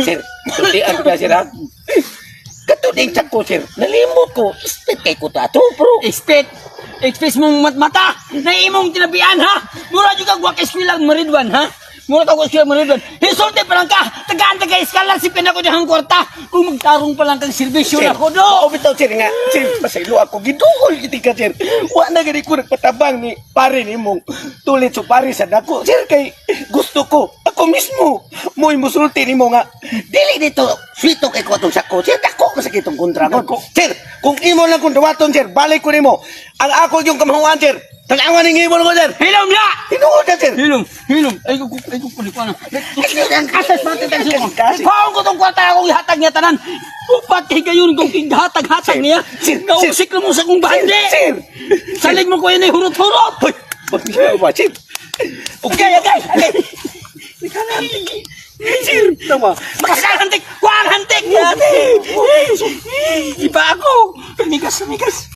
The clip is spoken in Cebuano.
Sir, sultian ka, sir, ha? Katuning ko, sir. Nalimot ko. Spit kay ko ta ato, bro. Expect. Expect mong matmata na imong tinabian, ha? Mura jud kag wa ka eskwela Maridwan, ha? Mura kag wa eskwela Maridwan. Hisulti pa lang ka. Tagaan ta kay scholarship na ko dihang kwarta. Kung magtarong pa lang kang serbisyo na ko do. Oo, bitaw, sir, nga. Sir, pasaylo ako. Giduol gid ka, sir. Wa na gani ko nagpatabang ni pare ni mong tulit so pare sa dako. Sir, kay gusto ko. Ako mismo. Mo'y musulti nimo nga. Dili dito. Swito kay ko atong sako. Sir, dako ko sa kitong kontra ko. Sir, kung imo lang kong dawaton, sir, balik ko nimo. Ang ako yung kamahuan, sir. Tanawan ning imol ko, sir. Hilom na! Tinuod na, sir. Hilom, hilom. Ay ko ay ko kulit ko na. Asas pa tayo sa Kasi- Paon ko tong kwarta akong ihatag niya tanan. Upat kay gayon kong kihatag-hatag niya. Sir, sir. Nausik mo sa kong bande. Sir, Salig mo ko yun ay hurot-hurot. Hoy, bakit ba, sir? Okay, okay, okay. Sir, tama. Makasal hantik! Kuang hantik! Iba ako! Migas, migas.